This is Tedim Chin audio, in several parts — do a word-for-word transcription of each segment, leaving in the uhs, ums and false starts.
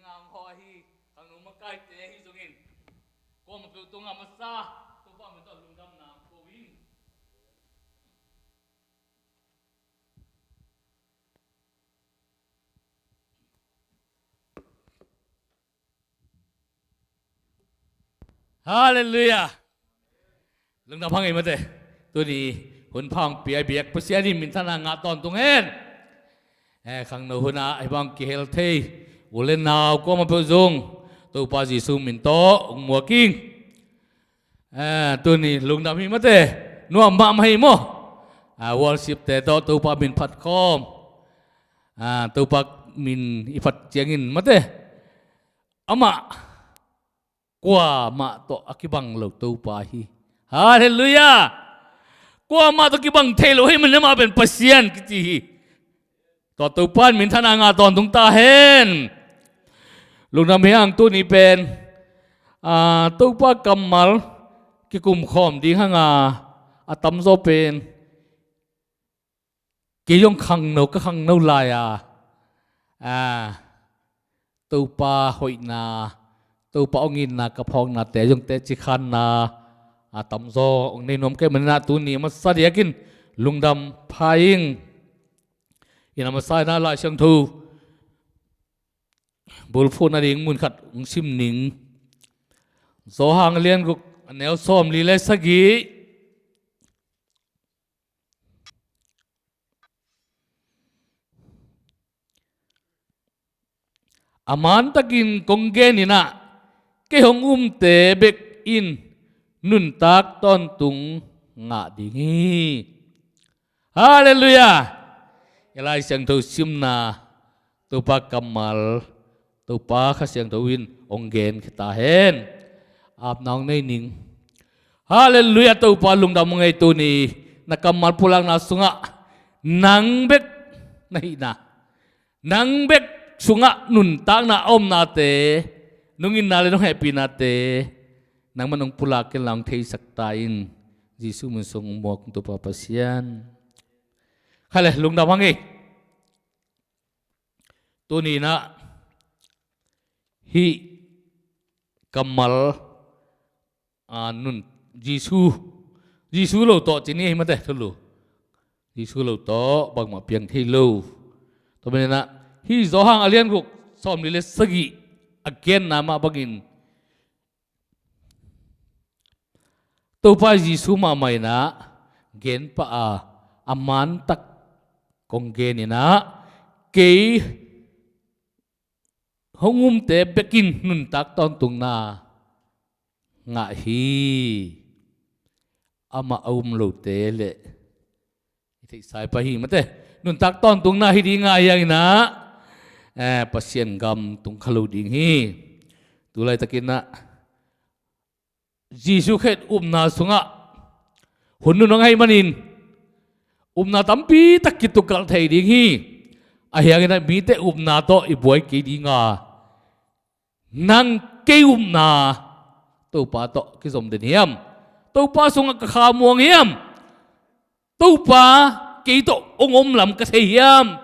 Nang haw ahi, khangno makaite ahi zongin, kuamah peuh tungah masa Topa min tawh lungdamna ko in. Halleluiah. Lungdam hang ei mate. Tuni hun pha hong pia biak Pasian in minthanna ngah tawntung hen. Eh, khangno hunah hih bang kihel thei u le nau kuamah peuh zong Topa Jesu min tawh hong muak ing. Eh, tuni lungdam hi mate. Nuam mahmah hi maw? Ah, worship te tawh Topa min phat khawm. Ah, Topa min i phat ciangin mate, amah kuamah tawh a kibang lo Topa hi. Halleluiah. Kuamah tawh kibang thei lo hi, man amah pen Pasian kici hi. Tua Topa in minthanna ngah tawntung ta hen. Lungdam hi hang. Tuni pen, ah, Topa kammal kikum khawm ding hang a, a tamzaw pen kei zong khangno, ka khangno lai a, ah, Topa hoihna, Topa hong itna ka phawknate zong teci khanna a tamzaw hong nei nuam ka hih manin ah tuni a masa diakin lungdam pha ing. Ina masa ina Lai Siangtho bulphuh nading mun khat hong sim ning. Johan a lian guk a neu sawmli le sagih. A mantakin kong gen in ah, kei hong umte bek in nuntak tawntung ngah ding hi. Halleluiah. I Lai Siangtho simna, Topa kammal, Topa Kha Siangtho in hong genkhia ta hen. Apna hong nei ning. Halleluiah. Topa lungdam hang ei. Tuni na kammal pulakna sungah nang bek na hihna, nang bek sungah nuntakna a omnate, nong itna le nong hehpihnate nangman hong pulak ken la hong theisak ta in. Jesu min sung muak Topa Pasian. Kha le lungdam hang ei. Tuni in ah hih kammal, a, nun Jesu, Jesu lo tawh ci ni hi mate, thulu. Jesu lo tawh bangmah piang thei lo. Tua manin ah hih Johan a lian guk sawmli le sagih a genna mah bangin Topa Jesu mahmah in ah gen pah a, a mantak kong gen in ah, kei hong umte bek in nuntak tawntungna ngah hi. Amah a um lote le i theihsa pah hi mate. Nuntak tawntungna hi ding a, hi hang in ah, eh, Pasian gam tung kha lo ding hi. Tu laitakin ah Jesu Khrist upna sungah hun nunung ahih manin upna tampi tak kitukalh thei ding hi. Ahi hangin ah mite upna tawh i buai kei ding a, nang kei upna Topa tawh kizom den hiam? Topa sungah ka kha muang hiam? Topa kei tawh hong om lam ka thei hiam?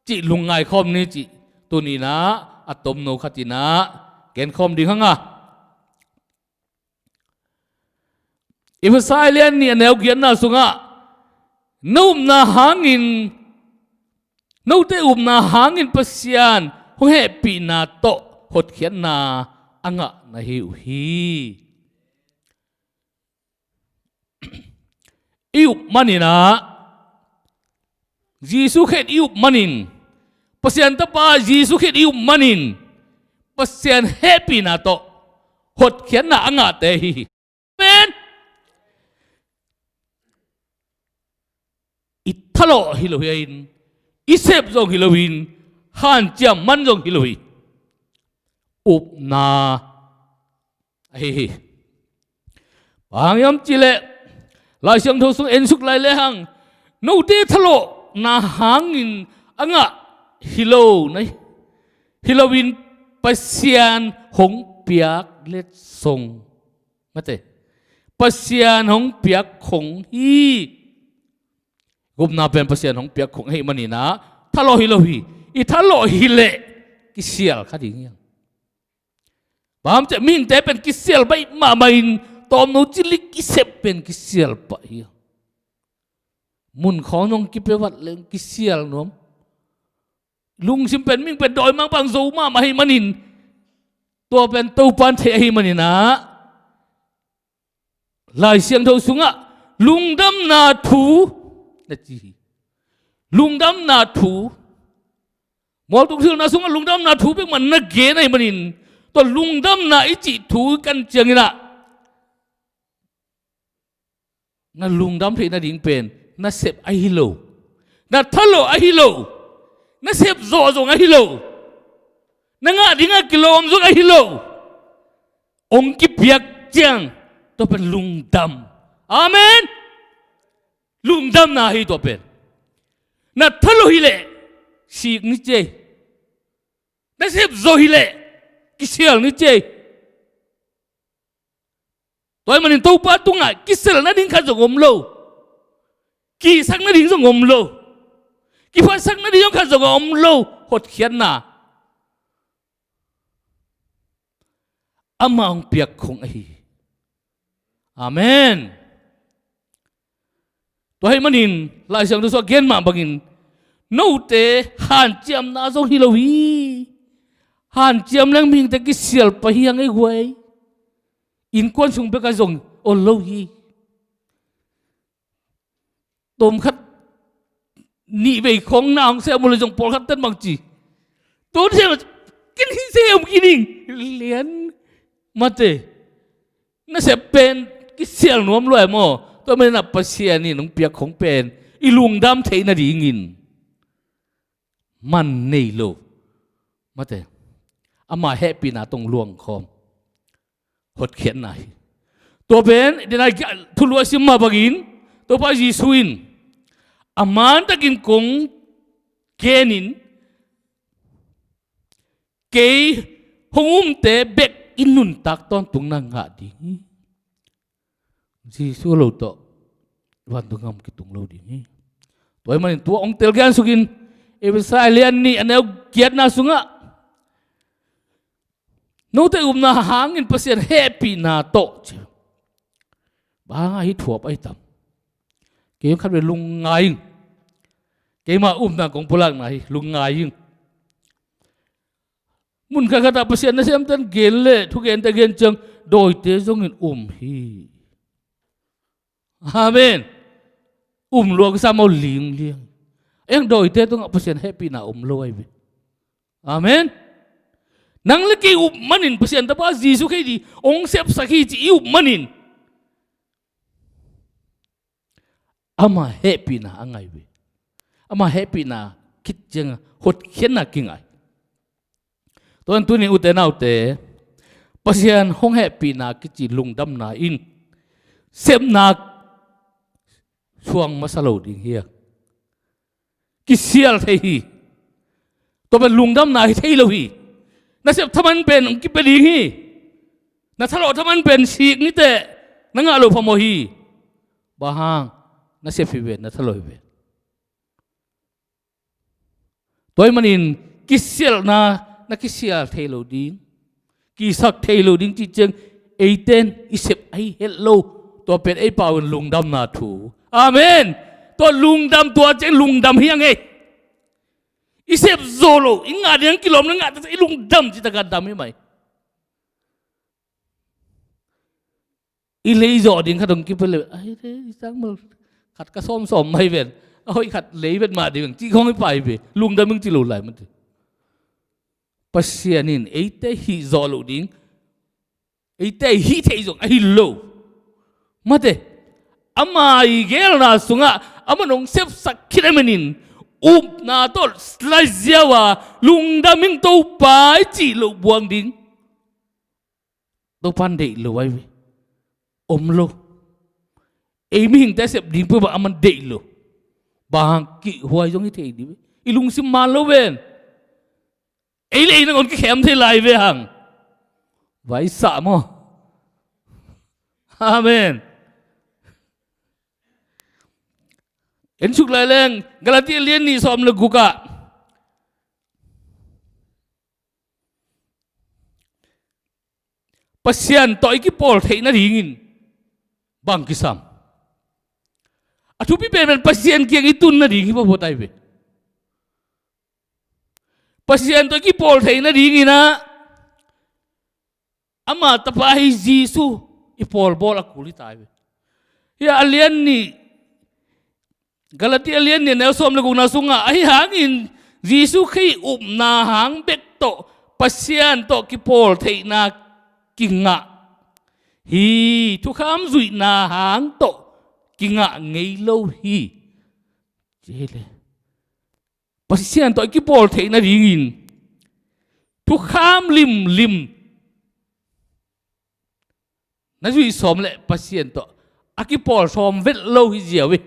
Cih lungngai khawm ni cih tuni in ah a tomno khat in ah gen khawm ding hang a. Efesa a lian nih a neu giatna sungah, no upna hangin, note upna hangin Pasian hong hehpihna tawh hotkhiatna a ngah na hi uh hi. I up manin ah, Jesu Khrist i up manin, Pasian Tapa Jesu Khrist i up manin, Pasian hehpihna tawh hotkhiatna a ngahte hi hi. Amen. I thalawh hi lo hi a, in i sep zong hi lo in, hanciam man zong hi lo hi. Upna ahi hi. Bang hang hiam cih leh Lai Siangtho sung en suk lai lehang, note thalawhna hangin a ngah hi lo na hi, hi loin Pasian hong piak letsong, mate, Pasian hong piak khong hi. Upna pen Pasian hong piak khong ahih manin ah thalawh hi lo hi. I thalawh hi leh kisial kha ding hi hang. Bang hang hiam cih leh mihingte pen kisial baih mahmah in, tawmno cih leh kisep pen kisial pah hi hang. Mun khawng zong kipia vat leng kisial nuam. Lungsim pen, mihing pen dawimangpa hang zo mahmah ahih manin, tua pen Topa'n thei ahih manin ah, Lai Siangtho sungah lungdamna thu na ci hi. Lungdamna thu, mualtung hrilna sungah lungdamna thu bek mah na gen ahih manin, tua lungdamna i cih thu kan ciangin ah, na lungdam theih nading pen nasep ahi lo, na tha lo ahi lo, nasep zawh zong ahi lo, na ngah dingah kilawm zong ahi lo. Hong kipiak ciang, tua pen lungdam. Amen. Lungdamna hi tua pen. Na tha lo hi leh sik ni ci ei. Nasep zawh hi leh kisial ni ci ei. Tua ahih manin Topa tungah kisial nading khat zong om lo. Kihsak nading zong om lo. Kiphatsak nading zong khat zong om lo. Hotkhiatna, amah hong piak khong ahi hi. Amen. Tua ahih manin Lai Siangtho sungah gen mah bangin, note hanciamna zong hi lo hi. Hanciam leng mihingte kisial pah hi hang ei guai. Innkuan sung bekah zong ol lo hi. Tawmkhat nih vei khawng na hong sem uh leh zong pawlkhat ten bang ci, tua sem, ken hi sem kei ning, lian mate. Nasep pen kisial nuam lua e maw. Tua manin ah Pasian in hong piak khong pen i lungdam theih nadingin man nei lo. Mate, ama hehpihna tawh luangkhawm, hotkhiatna hi. Tua pen, den a thulu a sim mah bangin, Topa Jesu in a mantakin kong genin, kei hong umte bek in nuntak tawntungna ngah ding hi. Jesu lo tawh vantung gam kitung lo ding hi. Tua ahih manin tua hong telgen sukin, Efesa lian nih a neu giatna sungah, note upna hangin Pasian hehpihna tawh ci. Bang hang a hi thuap ahi tam. Kei hong khat vei lungngai ing. Keima upna kong pulakna hi, lungngai ing. Mun khatkhat ah Pasian nasemten gen leh, thugente gen ciang, dawite zongin um hi. Amen. Um lua kisa maw, lingliang. Eng, dawite tungah Pasian hehpihna om lo ahi ve. Amen. Nang le kei up manin, Pasian Tapa Jesu Khazih hong sepsak hi ci i up manin, ama hehpihna a ngai ve. Ama hehpihna khit ciangin hotkhiatna kingah. Tua ahih manin tuni ute naute, Pasian hong hehpihna kici lungdamna in sepna suang masa lo ding hi a, kisial thei hi. Tua pen lungdamna hi thei lo hi. Na sep thaman pen hong kipia ding hi. Na thalawh thaman pen sik ni teh, na ngah loh phamawh hi. Bang hang? Na sep hi ven, na thalawh hi ven. Tua ahih manin kisialhna, na kisial thei lo ding, kisak thei lo ding cih ciang, eite in i sep ahi het lo. Tua pen ei pau in lungdamna thu. Amen. Tua lungdam, tua ciang lungdam hi hang ei. I sep zo lo, i ngah ding kilawm na ngah ta ciang i lungdam cih tak a dam hi mai. I lei zawh ding khat hong kipia leh, ai, i sang mal khat ka sawmsawm mai ven, a hoih khat lei vet mah ding cih khawng i pai ve, lungdam ing ci lo lai mate. Pasian in eite hih zawh loh ding, eite hih theih zong ahi lo. Mate, ama i geelna sungah aman hong sepsak khit ahih manin, upna tawh laiziau a, lungdam ing Topa i cih loh buang ding. Topa'n deih lo ahi ve. Om lo. Ei mihingte sep ding peuhmah aman deih lo. Bang hang? Kihhuai zong hi thei ding ve. I lungsim man lo ven. Ei le ei nangawn kikhem thei lai ve hang. Vaisah maw? Amen. En suk lai leng, Galati lian nih sawm le guk ah. Pasian tawh i kipawl theih nadingin bang kisam? A thupi penpen Pasian kiang i tun nading hi pawpaw tai ve. Pasian tawh i kipawl theih nadingin ah ama tapa hi Jesu i pawlbawl a kul hi tai ve. Hia a lian nih, Galati a lian nih a neu sawm le gukna sungah, ahi hangin Jesu Khrih upna hang bek tawh Pasian tawh kipawl theihna kingah hi, thukham zuihna hang tawh kingah ngei lo hi. Ci hi le. Pasian tawh i kipawl theih nadingin thukham limlim na zuih sawm leh Pasian tawh a kipawl sawm vet lo hi ziau hi.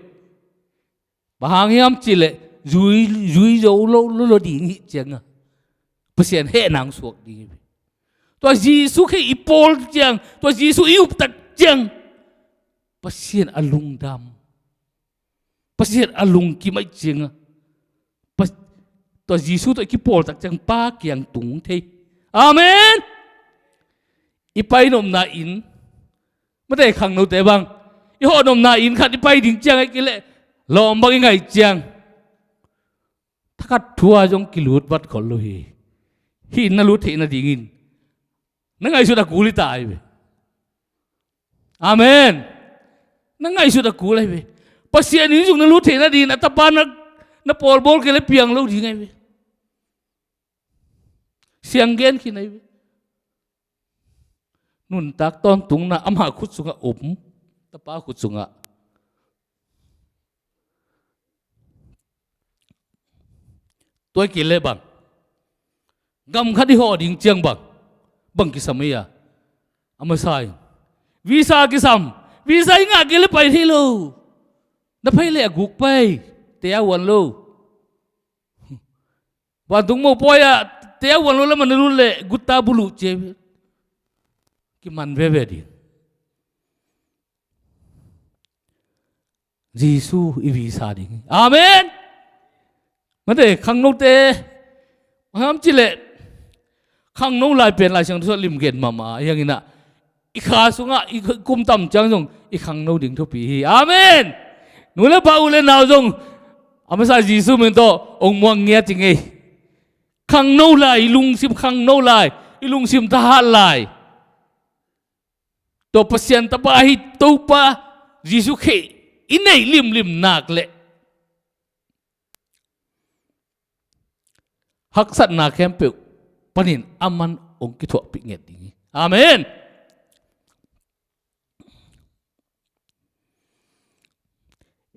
Bang hang hiam cih leh zui, zui zo lo, lo, lo ding hi cianga Pasian hehna hong suak ding hi. Tua Jesu Khrih i pawl ciang, tua Jesu i up tak ciang Pasian a lungdam, Pasian a lungkim ahih cianga, Pas-, tua Jesu tawh i kipawl tak ciang Pa kiang tung thei. Amen. I pai nopna inn, mate khangnote bang, i hawh nopna inn khat i pai ding ciang ahih kei leh lawm bang i ngaih ciang thakhat thu ah zong kilut vat khol lo hi. Hih inn na lut theih nadingin na ngaihsut a kul hi ta ahi ve. Amen. Na ngaihsut a kul ahi ve. Pasian inn sung na lut theih nadingin a tapa na, na pawlbawl kei leh piang lo ding ahi ve. Siang gen khin ahi ve. Nuntak tawntungna ama khut sungah um, tapa khut sungah. Tua hi kei leh bang, gam khat i hawh ding ciang bang, bang kisam ei a, a masa in visa kisam. Visa i ngah kei leh pai thei lo. Na pai leh a guk pai, te a huan lo. Vantung mopawi ah te a huan lo lamah na lut leh gutta buluh cia kiman veve ding. Jesu i visa ding. Amen. Mate khangnote, bang hang hiam cih leh khangno lai pen Lai Siangtho sungah limgen mahmah hi hang in ah, i kha sungah i kum tam ciang zong i khangno ding thupi hi. Amen. Nu le pa, u le nau zong a masa Jesu min tawh hong muang ngiat ing ei. Khangno lai, i lungsim khangno lai, i lungsim thahat lai. Tua Pasian tapa ahi Topa Jesu Khrih i neih limlim nak leh haksatna khempeuh panin aman hong kithuahpih ngiat ding hi. Amen.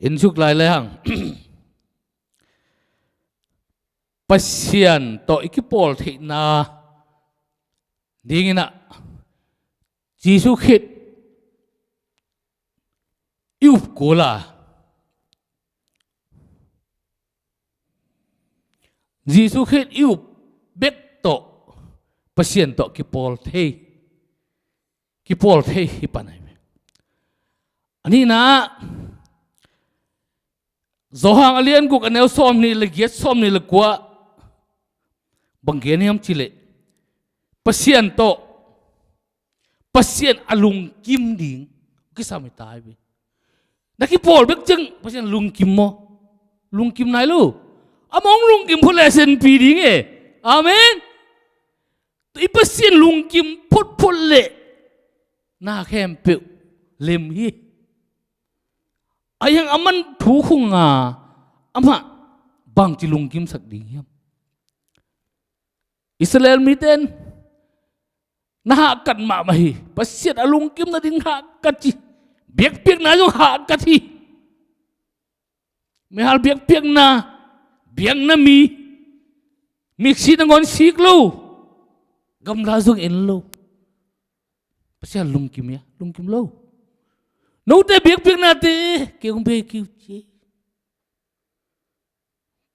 Inn suk lai le hang Pasian tawh i kipawl theihna dingin ah Jesu Khrih i up kul a, Jesu Khrih i up bek tawh Pasian tawh kipawl thei, kipawl thei hi pan ahi ve. A nihna, Johan a lian guk a neu sawmnih le giat, sawmnih le kua, bang gen hiam cih leh Pasian tawh, Pasian a lungkim ding kisam hi ta ahi ve. Na kipawl bek ciang Pasian lungkim maw? Lungkim nai lo. Amah hong lungkim phot leh a senpi ding e. Amen. I Pasian lungkim photphot leh na khempeuh lem hi. Ahi hang aman thu khung a, amah bangci lungkimsak ding hiam? Israel mite in na hahkat mahmah hi. Pasian a lungkim nading hahkat hi. Biakpiakna zong hahkat hi. Meihal biakpiakna, biakna mi, miksi nangawn sik lo, gamla zong en lo. Pasian lungkim hia? Lungkim lo. Note biakpiaknate kei hong bei kei uh ci.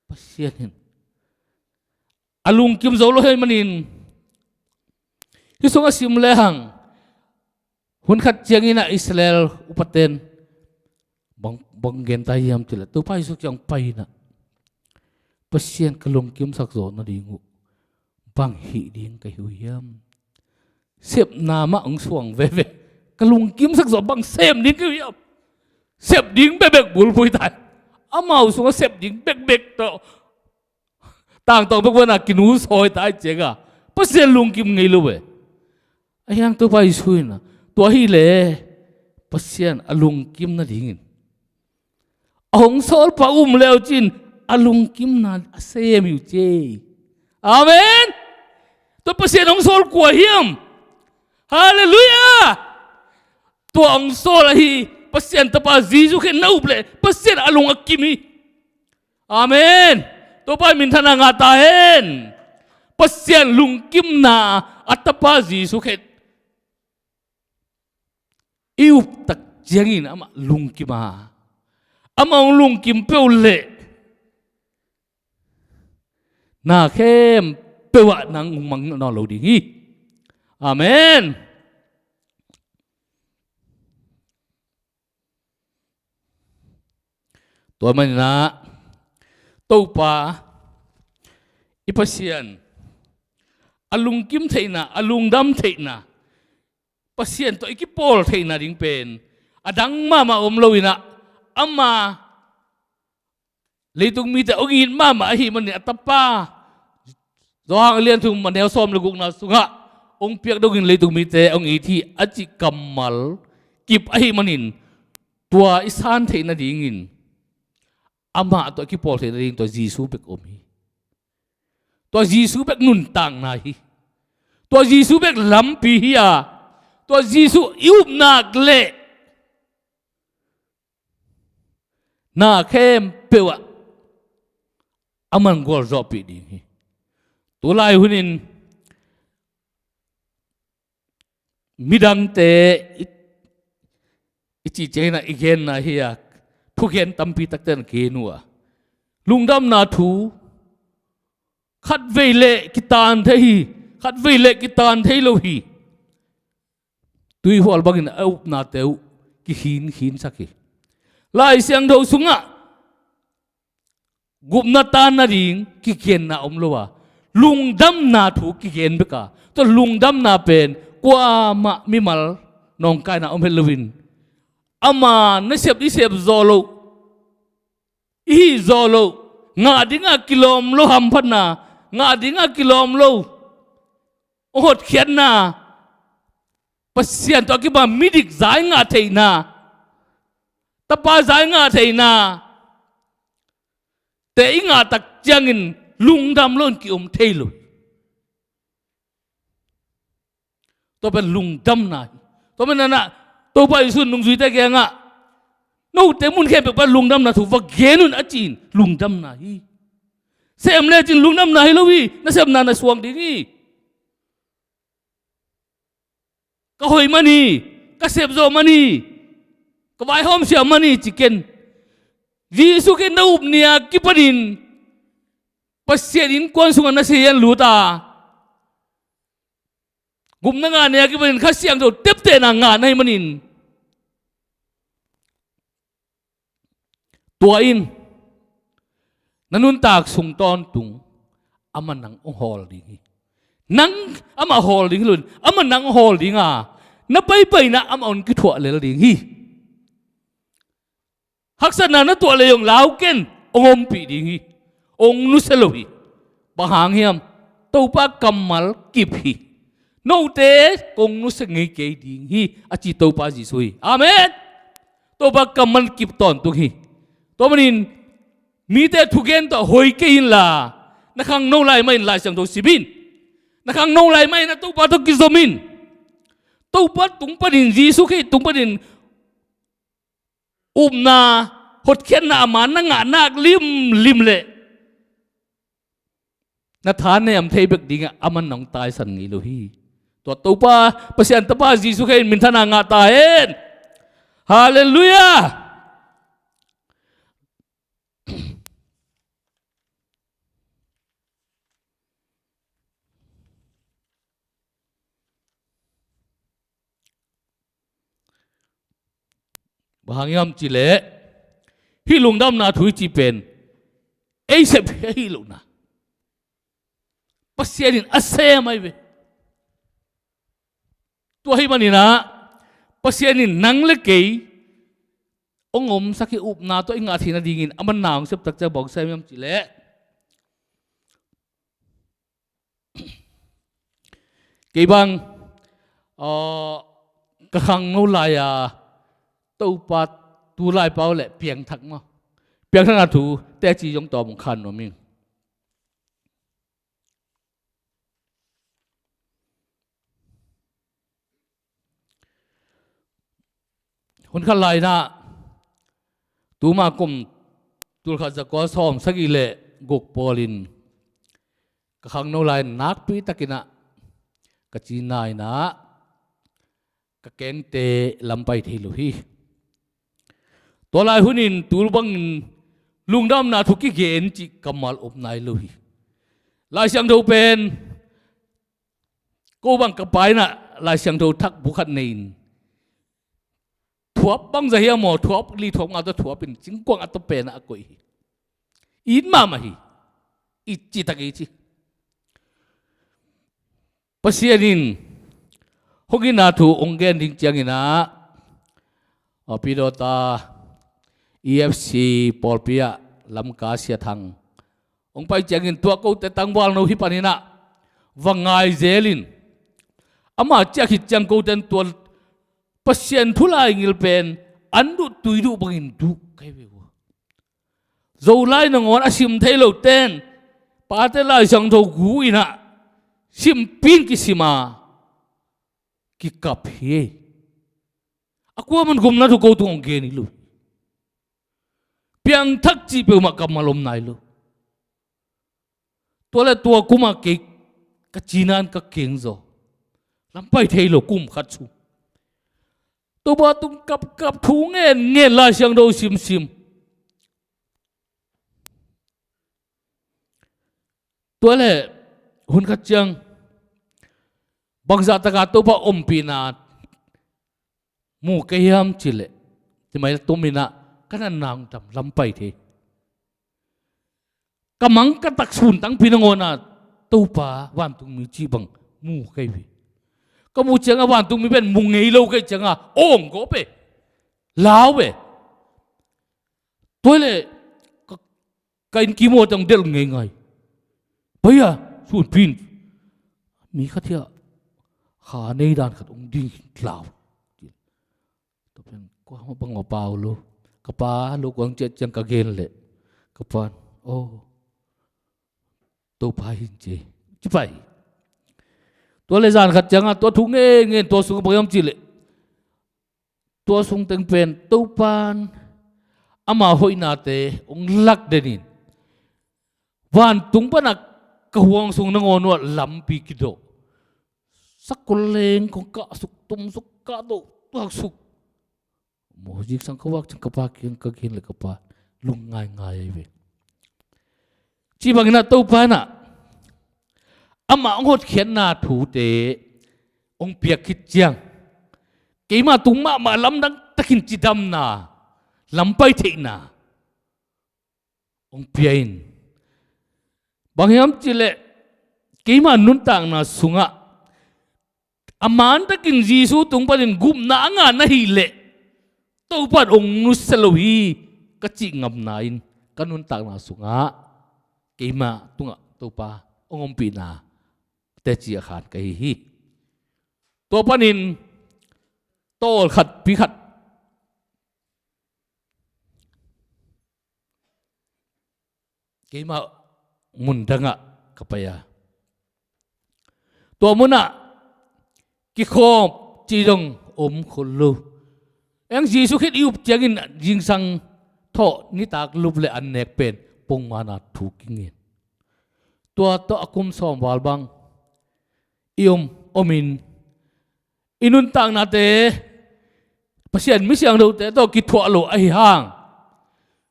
Pasian in a lungkim zo lo ahih manin, hih sung a sim lehang, hun khat ciangin ah Israel upaten bang, bang gen ta hiam cih leh, Topa Jesu kiang pai in ah, Pasian ka lungkimsak zawh nading uh bang hih ding ka hi uh hiam? Sepna mah hong suang veve. Ka lungkimsak zawh bang sem ding ka hiam? Sep ding bekbek bulphuh ta hi. Amau sungah sep ding bekbek tawh tangtawng bekbek na kinusawi ta hi cianga Pasian lungkim ngei lo ve. A hiang Topa Jesu in a, tua hileh Pasian a lungkim nadingin a hong sawlpa um leucin a lungkimna a sem hi uh ci. Amen. Tua Pasian hong sawl kua hiam? Halleluiah. Tua hong sawl ahi Pasian Tapa Jesu Khrih na up leh Pasian a lung a kim hi. Amen. Topa minthanna ngah ta hen. Pasian lungkimna a Tapa Jesu Khrih i up tak ciangin amah lungkim a, amah hong lungkim peuh leh na khempeuh ah nang hong mang nawn lo ding hi. Amen. Tua manin ah Topa i Pasian a lungkim theihna, a lungdam theihna, Pasian tawh i kipawl theihna ding pen a dang mahmah om lo in ah, ama leitung mite hong it mahmah ahih manin a Tapa, Johan a lian thum a neu sawm le gukna sungah hong piak dongin leitung mite hong it hi a cih kammal kip ahih manin, tua i san theih nadingin, amah tawh a kipawl theih nading tua Jesu bek om hi. Tua Jesu bek nuntakna hi. Tua Jesu bek lampi hi a, tua Jesu i up nak leh na khempeuh ah aman gualzawhpih ding hi. Tulai hunin midangte i, i cih ciangin ah i genna hi a, thugen tampi takte na gen uh a, lungdamna thu khatvei leh kitan thei hi, khatvei leh kitan thei lo hi. Tuihual bangin a upnate uh kikhin khinsak hi. Lai Siangtho sungah gupna tan nading kigenna om lo a, lungdamna thu kigen bek a, tua lungdamna pen kuamah mimal nawngkaina om het loin, ama nasep i sep zawh loh, i hih zawh loh, ngah dingah kilawm lo hamphatna, ngah dingah kilawm lo hotkhiatna, Pasian tawh a kipan midik za i ngah theihna, tapa za i ngah theihna te i ngah tak ciangin lungdam loin ki-om thei lo. Tua pen lungdamna hi. Tua pen a, Topa Jesu in nungzuite kiangah, note mun khempeuh pan lungdamna thu va gen un a ci-in lungdamna hi. Sem lecin lungdamna hi lo hi, na sepna na suang ding hi. Ka hoih man hi, ka sepzawh man hi, ka vaihawm siam man hi ci ken. Jesu Khrih na up ni-a kipanin Pasian innkuan sungah na sian lut a, gupna ngah ni-a kipanin Kha Siangtho teptehna ngah na hih manin, tua in na nuntak sung tawntung amah nang hong hawl ding hi. Nang amah hawl ding hi loin, amah nang hong hawl ding a, na paipaina amah hong kithuah lel ding hi. Haksatna na tuah leh zong lau ken, hong ompih ding hi. Hong nusia lo hi. Bang hang hiam? Topa kammal kip hi. Note kong nusia ngei kei ding hi, a ci Topa Jesu hi. Amen. Topa kammal kip tawntung hi. Tua manin mite thugen tawh hoi kei inla, na khangno lai mahin Lai Siangtho sim in. Na khangno lai mahin a Topa tawh kizom in. Topa tung panin, Jesu Khrih tung panin upna, hotkhiatna a man na ngah nak limlim leh na thanem thei bek dingah aman nong taisan ngei lo hi. Tua Topa Pasian Tapa Jesu Khrih in minthanna ngah ta hen. Halleluiah. Bang hang hiam cih leh hih lungdamna thu i cih pen ei sep hi a hih lohna, Pasian in a sem ahi ve. Tua ahih manin ah Pasian in nang le kei hong omsak hi. Upna tawh i ngah theih nadingin a manna hong sep tak ciang bang sem hiam cih leh, kei bang, aw, ka khangno lai-a Topa tu laipau le piangthak maw, piangthakna thu teci zong tawm hong khan nuam ing. Hun khat lai-in ah, tuma kum tulkhat zakua sawm sagih le guk pawlin ka khangno lai-in nakpi takin ah ka cina in ah ka kengte lam pai thei lo hi. Tua lai hunin tul bangin lungdamna thu kigen cih kammal om nai lo hi. Lai Siangtho pen ko bang ka pa in ah Lai Siangtho thak bu khat nei-in, thuap bangzah hiam maw, thuap li thuap nga tawh thuap in cingkuang a tawh pen ah a koih hi. It mahmah hi. It citak hi ci. Pasian in hong itna thu hong gen ding ciangin ah, a, Pidawta E F C pawlpi ah Lamka Sia Thang hong pai ciangin tua kote tangvalno hih panin ah va ngai zelin, ama ciah khit ciang kote in tua Pasian thu laigil pen an duh tui duh bangin duh ka hi ve ua. Zolai nangawn a sim thei lote in pate Lai Siangtho gu in ah simpi in kisim a kikap hi. A kuaman gumna thu ko tung hong gen hi lo. Piangthak cih peuhmah kammal om nai lo. Tua le tua kum ah kei ka cina in ka keng zaw. Lam pai thei lo kum khat sung. Topa tung kapkap, thu ngen ngen, Lai Siangtho simsim. Tua le hun khat ciang bangzah taka Topa ompihna mu ka hiam cih leh, ci mai la tum in ah ka natna hong dam, lam pai thei. Ka mang ka tak sun tangpi nangawn ah Topa vantungmi cih bang mu ka hi ve. Ka muh ciangah vantungmi pen mu ngei lo ka hih ciangah awng gawp e, lau e. Tua le ka, ka inn kim aw tang delh ngeingai. Pai a, sunpi in mi khat hiah kha nei dan khat hong ding tlau. Tua pen kua bang a pau lo. Ka pa lo kuang ciat ciang ka gen leh ka pa in, aw, Topa hi in ci, ci pai. Tua le zan khat ciangah tua thu ngen ngen, tua sung bang hiam cih leh, tua sung teng pen Topa in ama hoihnate hong lak den in, vantung pan a ka huang sung nangawn uh ah lampi kidawh. Sakol leng kong kahsuk, tumsuk, kahdoh, tuaksuk. Music sang ka vak ciang ka pa kiang ka gen leh ka pa lungngaingai ahi ve. Ci bangin ah Topa in ah amah hong hotkhiatna thute hong piak khit ciang, keimah tung mahmah lamdang takin cidamna, lam pai theihna hong pia in. Bang hiam cih leh, keimah nuntakna sungah a man takin Jesu tung panin gupna a ngah na hih leh, Topa in hong nusia lo hi ka cih ngamna in ka nuntakna sungah keimah tungah Topa hong ompihna teci a khan ka hi hi. Tua panin tawl khat pi khat keimah mundangah ka pai a, tua munah kikhawm cih zong om khol lo. Eng Jesu khit i up ciangin zingsang thawh nitak lup le an nek pen pongmana thu kingen. Tua tawh a kum sawm val bang i om, omin i nuntaknate Pasian mi siangthote tawh kithuah lo ahi hang,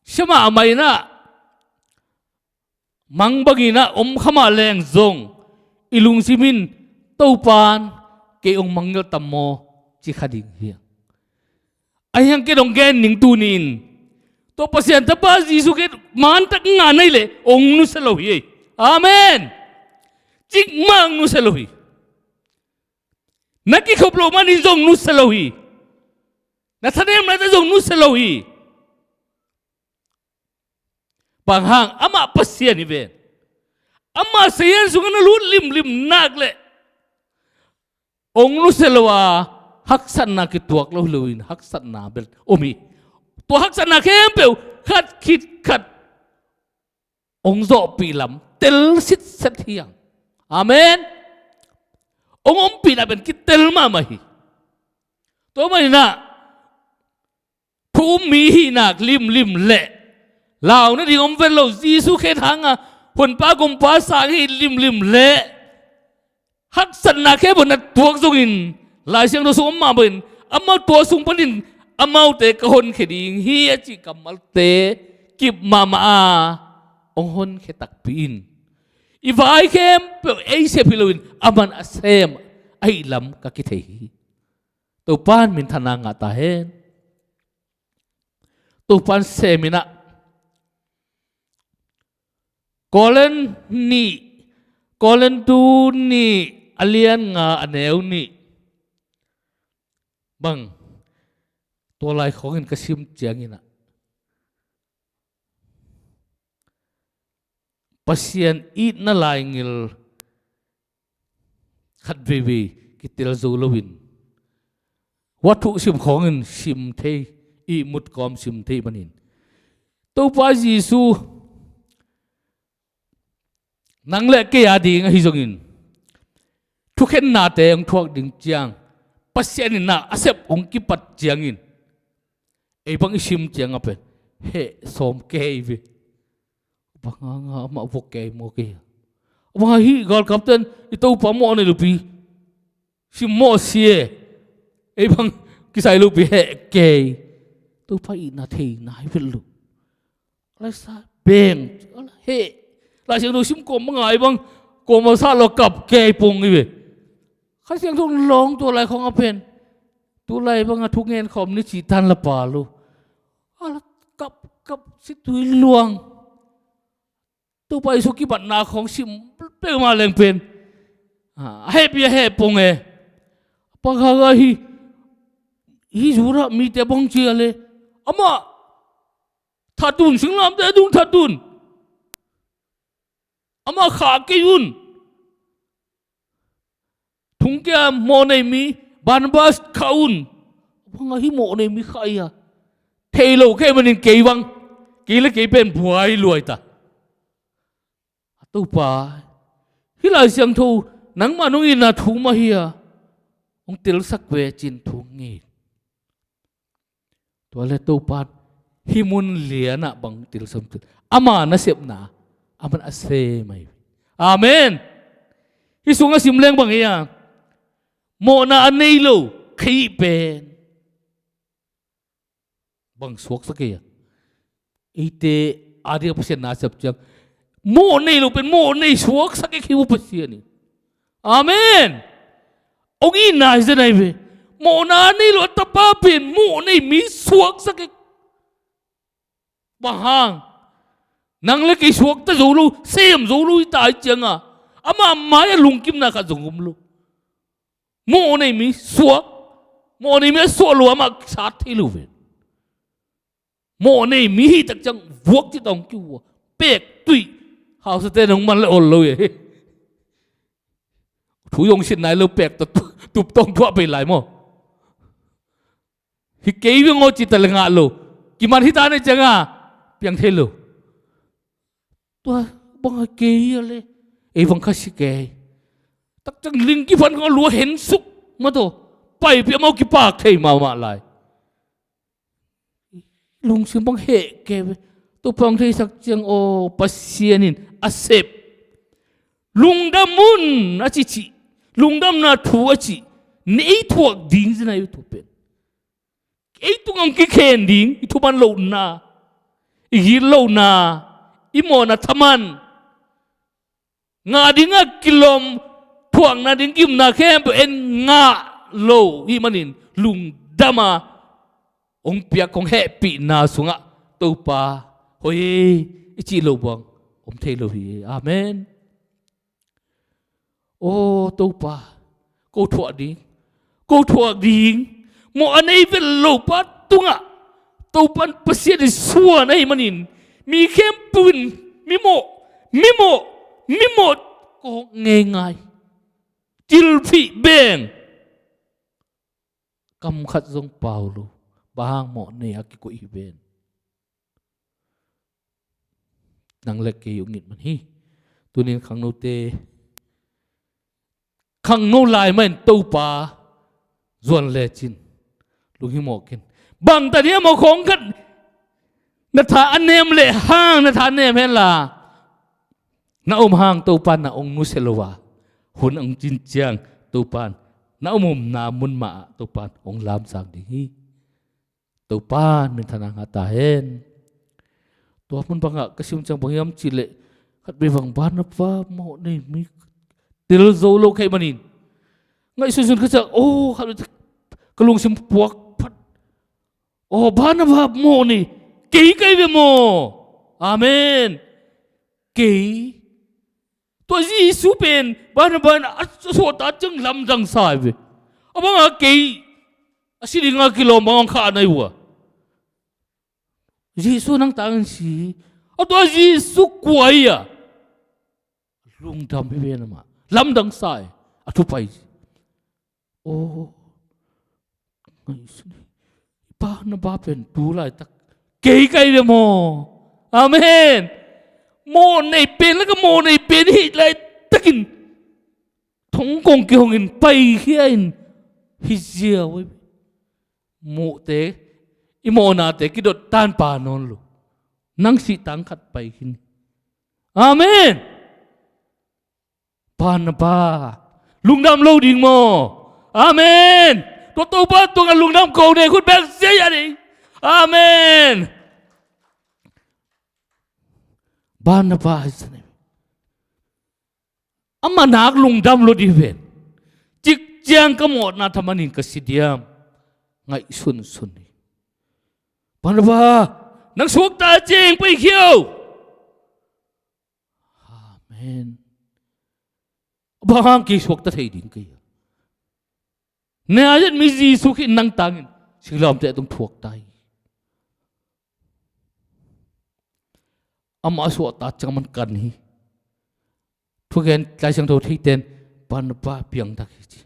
sia mahmah in ah, mang bangin ah om kha mah leng zong i lungsim in Topa in kei hong mangngilh tam maw ci kha ding hi. Ahi hang ken hong gen ning tuni in, tua Pasian Tapa Jesu Khrist man tak ngah na hih leh hong nusia lo hi. Amen. Cikmah hong nusia lo hi. Na kikhop loh manin zong nusia lo hi. Na thanemna te zong nusia lo hi. Bang hang, amah Pasian hi ven. Amah sayan sungah na lut limlim nak leh ong nusia lo a, haksatna kituak lo hi loin haksatna bel om hi. Tua haksatna khempeuh khat khit khat ong zawhpih lam tel sitset hi hang. Amen. Ong ompihna pen kitel mahmah hi. Tua maninah thu um mi hihnak limlim le lau nading om vet lo, Jesu khen hanga honpa gumpa sang hi limlim le haksatna khempeuh na tuak zongin, Lai Siangtho sung om mah bangin, amau tua sung panin amaute ka honkhia ding hi a cih kammalte kip mahmah a, ong honkhia takpi in. I vai khempeuh ei sep hi loin aman a sem ahih lam ka kithei hi. Topan minthanna ngah ta hen. Topan seminah Korin nih, Korin tu nih a lian nga a neu nih bang, tua lai khawngin ka sim cianginah Pasian itna laingil khat veivei kitel zo loin, tua thu sim khawngin sim thei, ihmut kawm sim thei manin, Topa Jesu nang le kei a ding ahi zongin thukhennate hong thuak ding ciang, Pasian in na a sep hong kipat ciangin, ei bang i sim ciang a pen heh sawm kei ve. Bang hanga amah vok kei maw kei a? Bang hang hih galkapten i Topa mawh nei lopi sim mawh si e. Ei bang kisai lopi heh kei. Topa itna thei nai vet lo. Laisa beng heh. Lai Siangtho sim kawm bang ngai bang kawm a sah lo kap kei pong i ve. Kha Siangtho lawng tua lai khawng a pen tu lai banga thu ngen khawm ni cih tan la pa lo. A la kap kap si tui luang. Topa Jesu kibatna khawng sim peuhmah leng pen a hehpi a heh pong e. Pakhaga hi hi Judah mite bang cia le amah thatun, singlamteh a dung thatun. Amah khah kei un. Thungkia mawh nei mi Barnabas khah un. Bang a hi mawh nei mi khah ia? Thei lo kei manin kei bang, kei le kei pen buai luai ta. A Topa, hih Lai Siangtho nangmah nong itna thu mah hi a, hong telsak ve cin thu ngi. Tua le Topa hih mun lianah bang tilsam til ama nasepna aman a sem ahi. Amen. Hih sungah sim leng bang hi a, mawhna a nei lo kha hih pen bang suaksak hi a? Eite a ding a Pasian na sep ciang mawh nei lo pen mawh nei suaksak hi khi uh Pasian in. Amen. Ong itna hi zen ahi ve. Mawhna a nei lo a tapa pen mawh nei mi suaksak hi. Bang hang? Nang le kei suakta zo lo, sem zo lo hi ta hi cianga ama mai a lungkimna khat zong om lo. Mawh nei mi suak. Mawh nei mi a suak lo amah kisat thei lo ve. Mawh nei mi hih tak ciang vuak ci tawng kiu a pek tuih. Hausate nong man le ol lo e. Thu zong sin nai lo pek tawh tup tawng thuah pei lai maw? Hi kei veng aw ci ta le ngah lo. Kiman hi ta nei cianga piang thei lo. Tua bang a kei a le ei bang kha si kei. Tak ciang ling kiphan kha lua hen suk ma tawh paipi amau kipak thei mahmah lai. Lungsim bang heh kei ve. Tua pang theisak ciang aw Pasian in a sep. Lungdam un a ci cih. Lungdamna thu a cih. Nei thuak ding zi na i thu pen. Ei tungah hong kikhen ding i thuman lohna, i git lohna, i mawhna thaman, ngah dingah kilawm, thuakna ding gimna khempeuh en ngah lo hih manin lungdam a hong piak hong hehpihna sungah Topa hoih i cih lo buang om thei lo hi. Amen. Aw Topa, ko thuah ding, ko thuak ding, mawh a nei vet lo pa tungah Topan Pasian in suan ahih manin, mi khempeuh in mimawh, mimawh, mimawh kawk ngeingai. Tilphih beng. Kam khat zong pau lo. Bang hang? Mawh nei a kikoih hi ven. Nang le kei hong it man hi. Tunin khangnote, khangno lai mah in Topa zuan lecin lunghimawh ken. Bangtan hiam aw, khawng khat na tha a nem lehang, na tha nem henla, na om hang Topan na hong nusia lo a, hun hong cin ciang Topan na om omna mun mah ah Topan hong lamsang ding hi. Topan minthanna ngah ta hen. Tua mun bangah ka sim ciang bang hiam cihleh, khat vei bang Barnabas mawh nei mi tel zo lo ka hih manin, ngaihsunsun ka ciang, oh, khat vei ka lungsim puak phat. Oh, Barnabas mawh nei, kei ka hi ve maw? Amen. Kei. Tua Jesu pen Barnabas in a suahtak ciang lamdang sa hi ve. A banga kei a si dinga kilawm bang hong khah na hi uh a. Jesu nang tangin si. A tua Jesu kua hi a? Lungdam hi ve na mah. Lamdang sa hi. A thu pai. Oh, ngaihsun hi. Barnabas pen tu laitak kei ka hi ve maw? Amen. Mawh nei pen laka mawh nei pen hi laitakin thong kong kihongin paikhia in hi ziau hi. Mawhte, i mawhnate kidot tanpa nawn lo. Nang sih tang khat pai khin. Amen. Barnabas, lungdam lo ding maw? Amen. Tua Topa tungah lungdam ko ne khut bek zia a ding. Amen. Barnabas hi sa ne. Amah nak lungdam lo ding ven. Cikciang ka mawhna thaman in ka si diam? Ngaihsunsun hi. Barnabas, nang suakta ciang paikhia o. Amen. Bang hang kei suakta thei ding kei a? Nazareth mi Jesu Khrih nang tangin silamte tung thuak ta hi. Amah a suahtak ciang man kan hi. Thugen Lai Siangtho theiten Barnabas piangthak hi ci.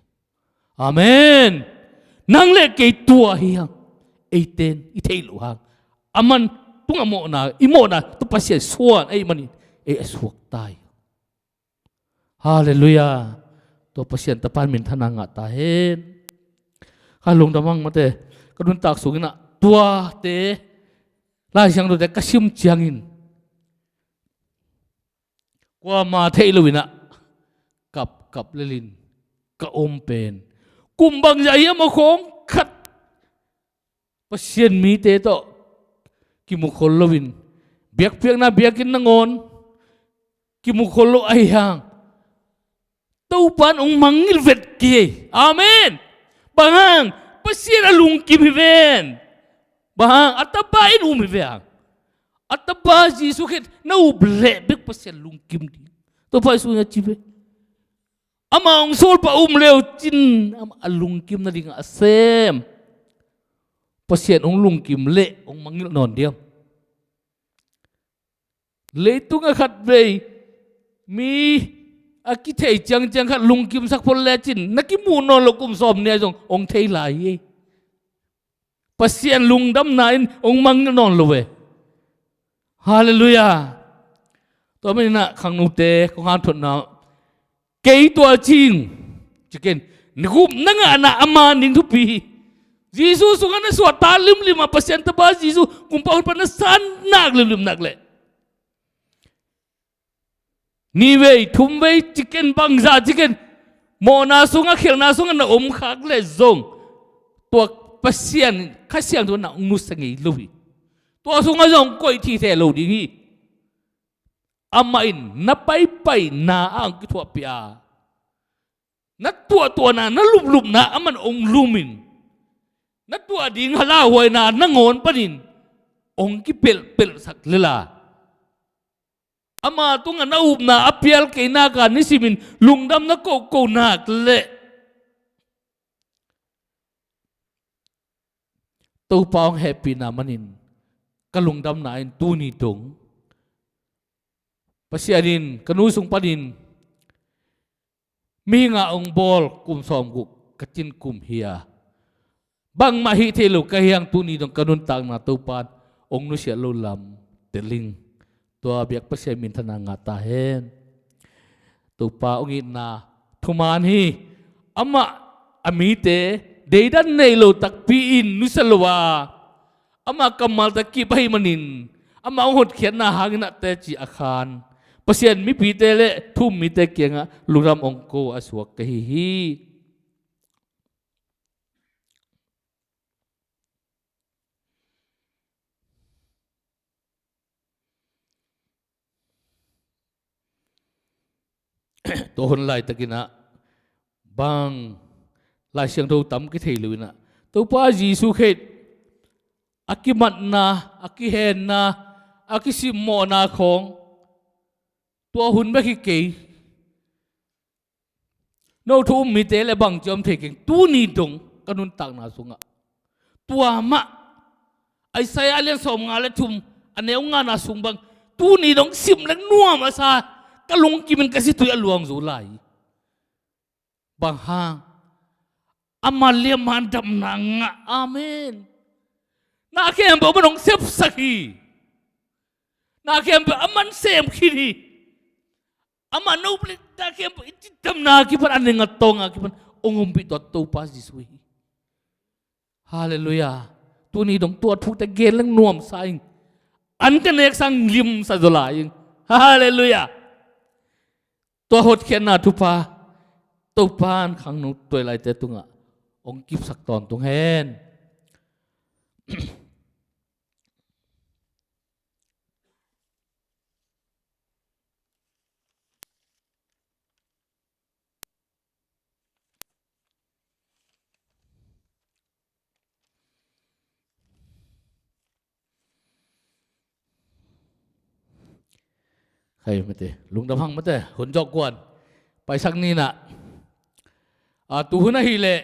Amen. Nang le kei tua hi hang. Eiten i theih loh hang. Aman tungah mawhna, i mawhna tua Pasian suan ahih manin ei a suakta hi. Halleluiah. Tua Pasian Tapa in minthanna ngah ta hen. Ka lungdam hang mate. Ka nuntak sungin ah tuate Lai Siangthote ka sim ciangin kuamah theih loin ah kapkap lelin ka om pen. Kum bangzah hiam aw khawng khat Pasian mite tawh kimukhol loin, biakpiakna biakinn nangawn kimukhol lo ahi hang, Topa in hong mangngilh vet kei. Amen. Bang hang? Pasian a lungkim hi ven. Bang hang? A Tapa in um hi ve hang. A Tapa Jesu Khrih na up leh bek Pasian lungkim ding. Topa Jesu na ci ve. Amah hong sawlpa um leu cin, amah a lungkim nading a sem. Pasian hong lungkim leh hong mangngilh nawn diam? Leitung a khat vei mi a kithei ciangciang khat lungkimsak phot lecin na kimuh nawn lo kum sawm ni-a zong hong thei lai hi. Pasian lungdamna in hong mangngilh nawn lo ve. Halleluiah. Tua manin ah khangnote kong hanthotna, kei tua cing cikin na gupna ngahna a man ding thupi hi. Jesu sungah na suahtak limlim a Pasian Tapa Jesu kumpa hun pan na san nak limlim nak leh, nivei thumvei ciken bangzah ciken mawhna sungah khialhna sungah na om khak leh zong tua Pasian Kha Siangtho na hong nusia ngei lo hi. Tua sungah zong koih thithe lo ding hi. Amah in na paipaina a hong kithuahpih a, na tuahtuahna, na luplupna aman hong lumin, na tuah ding halauhuaina nangawn panin hong kipelhpelhsak lel a, ama tungah na upna a pial kei nak a nisimin lungdam na kohkoh nak leh Topa hong hehpihna manin ka lungdamna in tuni dong Pasian in ka nu sung panin mihing a hong bawl kum sawmguk ka cin kum hi a, bangmah hih thei lo ka hi hang, tuni dong ka nuntakna Topa in hong nusiat loh lam tel ing. Tua biak Pasian minthanna ngah ta hen. Topa hong itna thuman hi. Amah a mite deidan nei lo takpi in nusia lo a, amah kammalte kip ahih manin amah hong hotkhiatna hangin ah teci a khan Pasian mipite le thu-um mite kiangah lungdam hong ko a suak ka hi hi. Tua hun laitakin ah bang Lai Siangtho tam kithei lo in ah, Topa Jesuh Khrist a kimatna, a kihenna, a kisimmawhna khawng tua hun bek hi kei. No thu-um mite le bangci om thei keng, tuni dong ka nuntakna sungah tua mah, Isaiah a lian sawmnga le thum, a neu ngana sung bang, tuni dong sim leng nuam a sa, ka lungkimin ka situi a luang zo lai. Bang hang? Amah liamman damna ngah. Amen. Na khempeuh amah hong sepsak hi. Na khempeuh amah sem khin hi. Amah no palik na khempeuh i cidamna kipan, a neng a tawng a kipan hong ompih tua Topa Jesuh hi. Halleluiah. Tuni dong tua thute gen leng nuamsa ing. An ka nek sang limsa zaw lai ing. Halleluiah. Tua hotkhiatna thupha Topa in khangno tuailaite tungah hong kipsak tawntung hen. Khai mate, lungdam hang mate, hun zawh kuan paisak ni in ah, a, tuhun ahih leh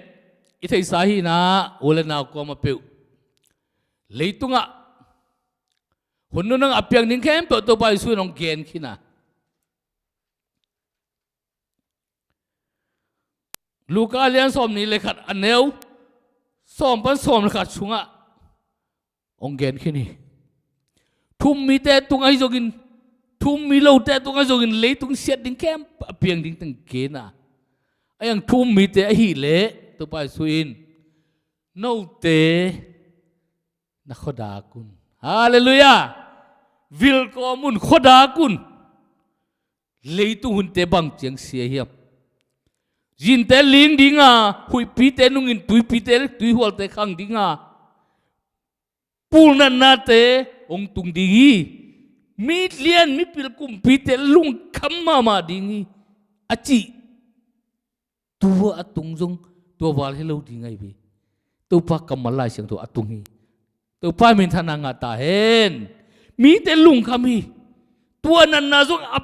i theihsa hi in ah, u le nau kuamah peuh leitungah hun nunung a piang ding khempeuh Topa Jesuh in hong gen khin a. Luka a lian sawmnih le khat, a neu sawm pan sawm le khat sungah hong gen khin hi. Thu-um mite tung ahi zongin, thu-um mi lote tung ahi zongin, leitung siat ding khempeuh a piang ding teng gen a. A iang thu-um mite ahih leh Topa Jesuh in, note na khuadak un. Halleluiah. Vilkawm un, khuadak un. Leitung hunte bang ciang sia hiam? Zinte ling ding a, huihpite nungin tuipite le tuihualte khang ding a, pulnatnate hong tung ding hi. Mi lian, mipil kumpite lungkham mahmah ding hi, a cih. Tua a tung zong tua val hi lo ding ahi ve. Topa kammal Lai Siangtho a tung hi. Topa minthanna ngah ta hen. Mite lungkham hi. Tua natna zong a,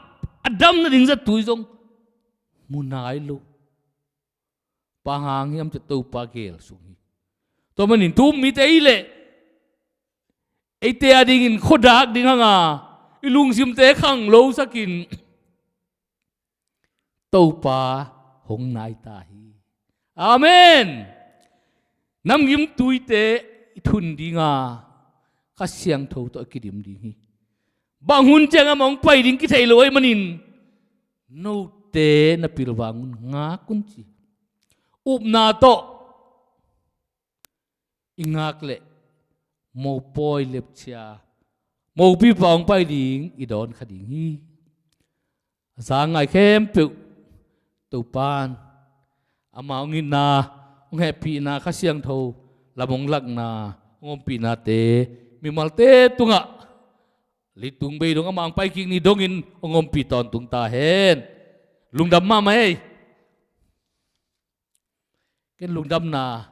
a dam nading zatui zong mu nai lo. Bang hang hiam cih leh Topa gel sung hi. Tua manin thu-um mite i hih leh eite a dingin khuadak ding hang a, i lungsimte khanglosak in Topa hong nai ta hi. Amen. Namgim tuite i thun ding a, Kha Siangtho tawh i kidim ding hi. Bang hun ciang amah hong pai ding kithei lo ahih manin, note na pilvang un, ngak un ci. Upna tawh i ngak leh mopawi lepcia, mopipa hong pai ding i dawn kha ding hi. A za ngai khempeuh Topa in ama hong itna, hong hehpihna, Kha Siangtho lam hong lakna, hong ompihnate mimalte tungah leitung bei dong ama hong paikik ni dongin hong ompih tawntung ta hen. Lungdam mahmah ei. Ken lungdamna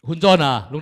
hun zawhna